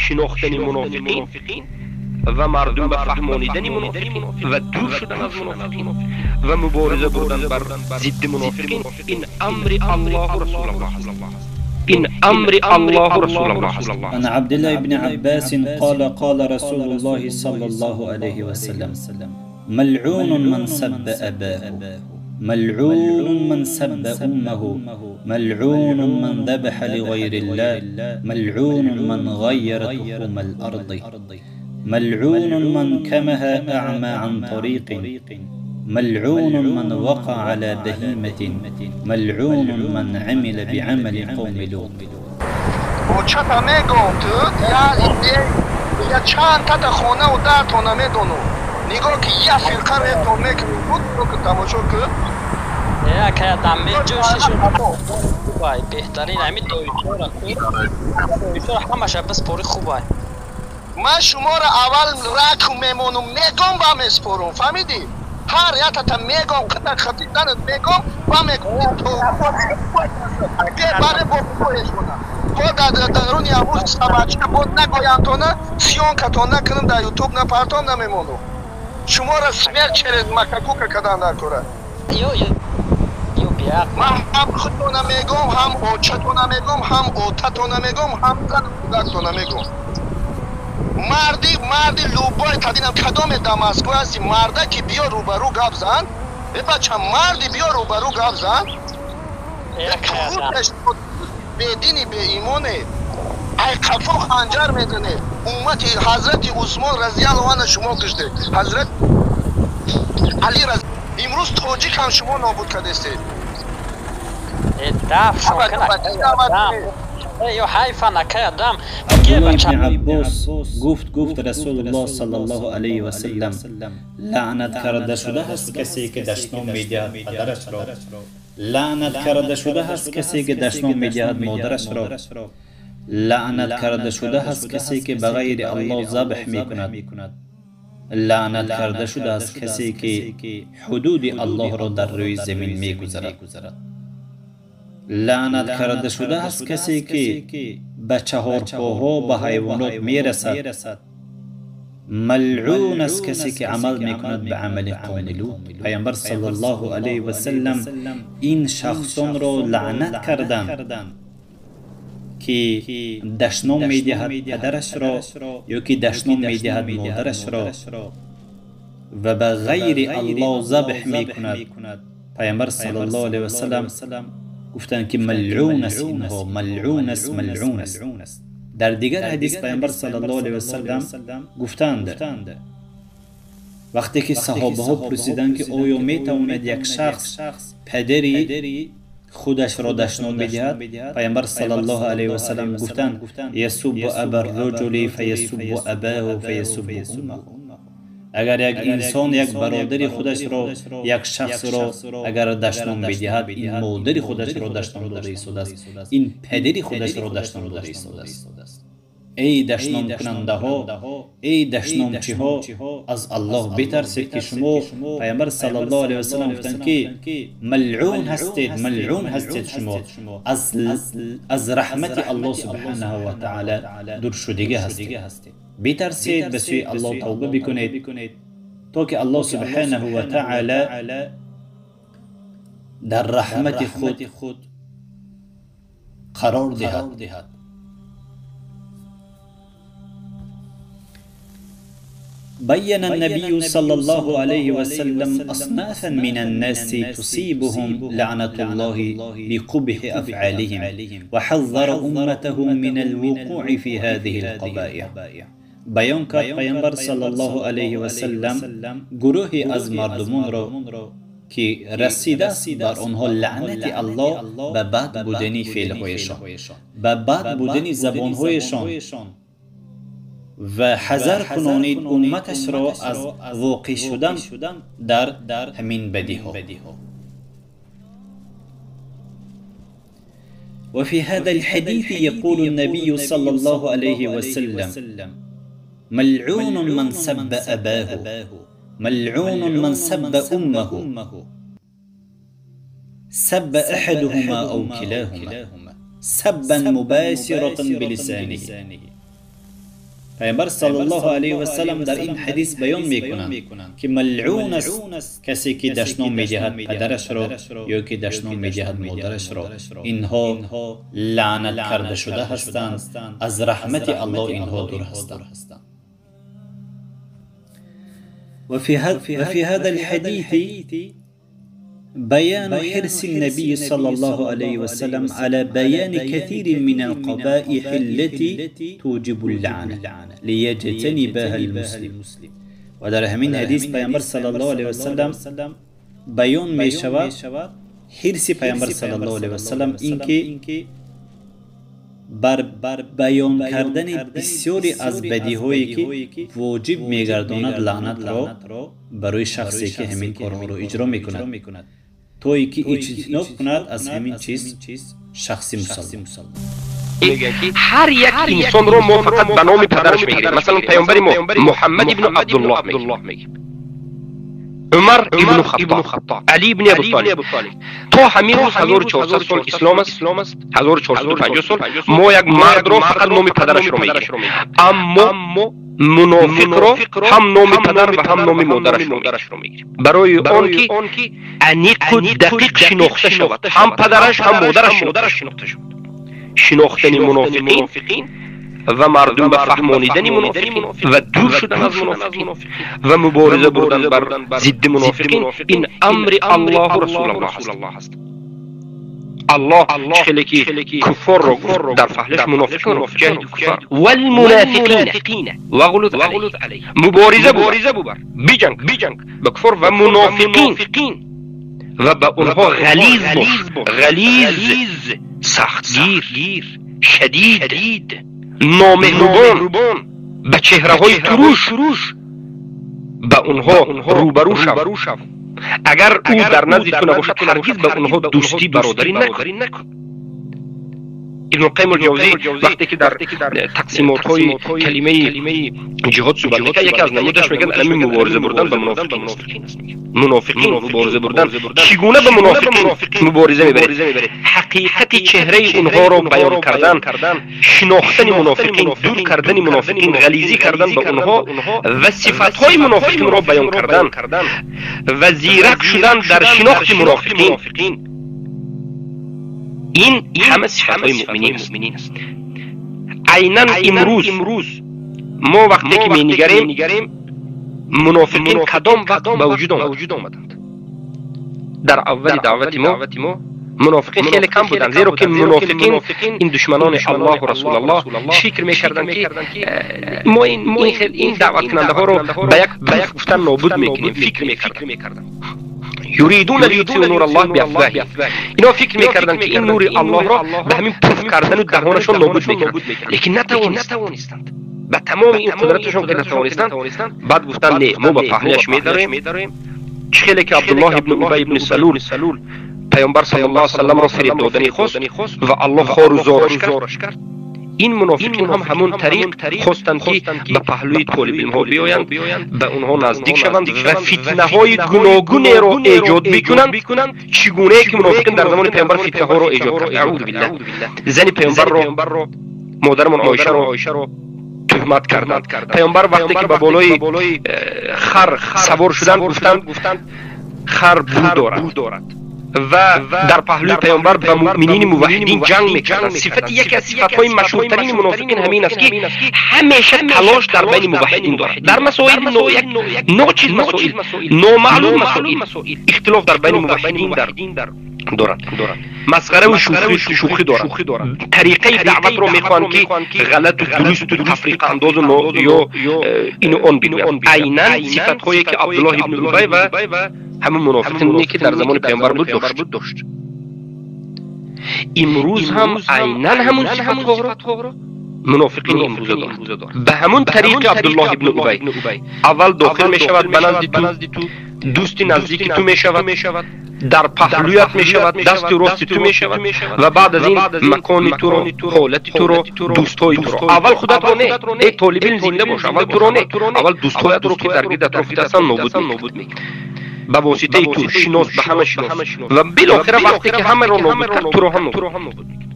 Шинохтани мунофиқин ва мардум ба фаҳмонидани мунофиқин ва дур шудан аз мунофиқин ва мубориза бурдан бар зидди мунофиқин ин амри Аллоҳу Расулуллоҳ аст. ин амри Аллоҳу Расулуллоҳ аст. عن عبد الله بن عباس قال قال رسول الله صلى الله عليه وسلم ملعون من سب أباه ملعون من سب أمه ملعون من ذبح لغير الله ملعون من غير تخوم الأرض ملعون من كمها أعمى عن طريق ملعون من وقع على بهيمة ملعون من عمل بعمل قوم لوط. نگاه که یه فرقه رو میکنی بود که تماشا کن یا که دمه جوشش خوبه بهترین همین دویچارا دویچارا همش بس پوری خوبه. من شما را اول رک میمونم میگم با میسپرم فهمیدی؟ هر یک تا میگم خطا خطی دانت میگم با میگم تو برای با کنم با در درونی امروز سبچه بود نگویم تو نه سیون کتون نکنم در یوتیوب نه پرتام نمیمونم شما را سمیر چرد مکاکوکا کدان در کوره یو یو بیا من هم خودتون میگم هم اوچتون میگم هم اوتتون میگم هم زن میگم مردی مردی لوبای تدینم کدام دماسکو هستی مرده که بیا روبرو گپ زن ای بچه مردی بیا روبرو گپ زن به دینی به ایمانه ای قفا خنجر میزنه امت حضرت عثمان رضی الله عنه شما کشته حضرت علی رضی امروز تاجیک هم شما نابود کردید. عبدالله ابن عباس گفت گفت رسول الله صلی الله علیه و سلم لعنت کرده شده است کسی که دشنام میدهد پدرش را، لعنت کرده شده است کسی که دشنام میدهد مادرش را، لعنت کرده شده است کسی که بغیر الله ذبح میکند، لعنت کرده شده است کسی که حدود الله را در روی زمین میگذرد، لعنت کرده شده است کسی که به چهارپاها به حیوانات میرسد، ملعون است کسی که عمل میکند به عمل قوم لوط. پیامبر صلی الله علیه و سلم این شخصان را لعنت کردند که دشنام میدهد پدرش را یا که دشنام میدهد مادرش را و به غیر الله ذبح میکند. پیامبر صلی الله علیه و سلم گفتند که ملعون است اینها، ملعون است، ملعون است. در دیگر حدیث پیامبر صلی الله علیه و سلم گفتند وقتی که صحابه ها پرسیدند که آیا میتواند یک شخص پدری خودش را دشنام بدهد، پیامبر صلی الله علیه و سلم گفتند یسب ابا الرجل فیسب اباه فیسب امه. اگر یک انسان یک برادر خودش را، یک شخص را اگر دشنام بدهد، این مادر خودش را دشنام داده ایستاده است، این پدر خودش را دشنام داده ایستاده است. ای دشنام کننده ها، ای دشنامچی ها، از الله بترسید که شما پیامبر صلی الله علیه و سلم گفتند که ملعون هستید، ملعون هستید شما، از رحمت الله سبحانه و تعالی دور شدگی هستید. بترسید، به سوی الله توبه بکنید تا که الله سبحانه و تعالی در رحمت خود قرار دهد. بين النبي صلى الله عليه وسلم أصنافا من الناس تصيبهم لعنة الله بقبح أفعالهم وحذر أمته من الوقوع في هذه القبائح. بیان کرد پیامبر صلی الله علیه و سلم گروهی از مردمان را که رسیده است بر آنها لعنت الله به بد بودن فعلهایشان، به بد بودن زبانهایشان و حذر کنانید امتش را از واقع شدن در همین بدیها. وفي هذا الحديث يقول النبي صلى الله عليه وسلم ملعون من سب أباه ملعون من سب أمه سب أحدهما أو كلاهما سبا مباشرة بلسانه. Пайғамбар саллаллоҳу алайҳи васаллам дар ин ҳадис баён мекунанд, ки малъун аст касе ки дашном медиҳад падарашро ё ки дашном медиҳад модарашро. Инҳо лаънат карда шуда ҳастанд, аз раҳмати Аллоҳ инҳо дур ҳастанд. وفي هذا الحديث بيان حرص النبي صلى الله عليه وسلم على بيان كثير من القبائح التي توجب اللعنة ليجتنبها المسلم. و در همین حدیث پیامبر صلی الله علیه وسلم بیان می شود حرص پیامبر صلی الله علیه وسلم اینکه بر بیان کردن بسیاری از بدیهایی که واجب میگرداند لعنت را برای شخصی که همین کارها را اجرا میکند، تا اینکه اجتناب کند از همین چیز شخصی مسلمان. هر یک انسان رو ما فقط به نام پدرش میگیریم. مثلا پیامبر ما محمد ابن عبدالله میگیم، عمر ابن خطاب، علی ابن ابی طالب. تا همین روز 1400 سال اسلام است، 1450 سال ما یک مرد رو فقط نام پدرش رو میگیریم، اما منافق رو هم نام پدر و هم نام مادرش رو میگیریم، برای آن که انیق و دقیق شناخته شود، هم پدرش هم مادرش شناخته شود. شناختن منافقین و مردم به فهمانیدن منافقین و دور شدن از منافقین و مبارزه بردن بر ضد منافقین، این امر الله و رسول الله است. الله خیلی که کفار رو گفت در فهلش منافقین جهد کفار والمنافقین وغلظ علیه، مبارزه ببر، بجنگ به کفر و منافقین و به اونها غلیظ باش، غلیظ، سختگیر، شدید، نامهربان، به چهره های تروش به اونها روبرو شو. اگر او در نزد تو نباشد هرگز به اونها دوستی برادری نکن. ابن القیم الجوزی وقتی که در تقسیمات های کلمه جهاد صحبت میکنه، یکی از نمودش میگن علم مبارزه بردن به منافقین است. منافقین مبارزه بردن چگونه به منافقین مبارزه میبره؟ حقیقت چهره اونها رو بیان کردن، شناختن منافقین، دور کردن منافقین، غلیظی کردن به اونها و صفات های منافقین رو بیان کردن و زیرک شدن در شناخت منافقین. این همه صفات مؤمنین است. عینا امروز ما وقتی که می‌نگریم منافقین کدام وقت به وجود آمدند؟ در اول دعوت ما منافقین خیلی کم بودند، زیرا که منافقین این دشمنان الله و رسول الله فکر می‌کردند که ما این دعوت کننده ها رو به یک گفتن نابود می‌کنیم. فکر می‌کردند یریدون لیطفئوا نور الله بافواههم، اینا فکر میکردند که این نور الله را به همین پف کردن و دهانشون نابود میکنند، لیکن نتوانستند. به تمام این قدرتشون که نتوانستند، بعد گفتند نه، ما به پهلش میداریم. خیلی که عبدالله ابن ابی ابن سلول پیامبر صلی الله علیه و سلم را فریب دادنی خواست و الله خوار و زارش کرد، این منافقین هم همون طریق خواستند که به پهلوی طالب علم ها بیایند، به اونها نزدیک شوند و فتنه های گوناگون را ایجاد بکنند، چگونه که منافقین در زمان پیامبر فتنه ها را ایجاد کرد. اعوذ بالله. زن پیامبر را، مادرمان عایشه را تهمت کردند. پیامبر وقتی که به بالای خر سوار شدند گفتند خر بو دارد و در پهلوی پیامبر به مؤمنین موحدین جنگ میکردند. صفت یکی از صفتهای مشهورترین منافقین همین است که همیشه تلاش در بین موحدین دارد، در مسائل ناچیز مسائل، نامعلوم مسائل، اختلاف در بین موحدین دارد، مسخره و شوخی دارد، طریقه دعوت رو میخوان که غلط و درست و تفریق انداز و یا این و آن بگویند. عینا صفتهایی که عبدالله ابن ابی و همون منافقینی که در زمان پیامبر بود داشت. امروز هم عینا همون صفتها را منافقین امروز دارد. به همون طریق عبدالله ابن ابی اول داخل میشود به نزد تو، دوستی نزدیک تو میشود، در پهلویت میشود، دست راست تو میشود و بعد از این مکان تو رو، حالت تو رو، دوستای تو رو. اول خودت رو نه، ای طالب علم زنده باش، اول تو رو نه، اول دوستایت رو که در گرد اطرافت هستن نابود میکنی به واسطه تو، شناس به همه شناس و بالاخره وقتی که همه رو نابود کرد تو رو هم نابود میکنی.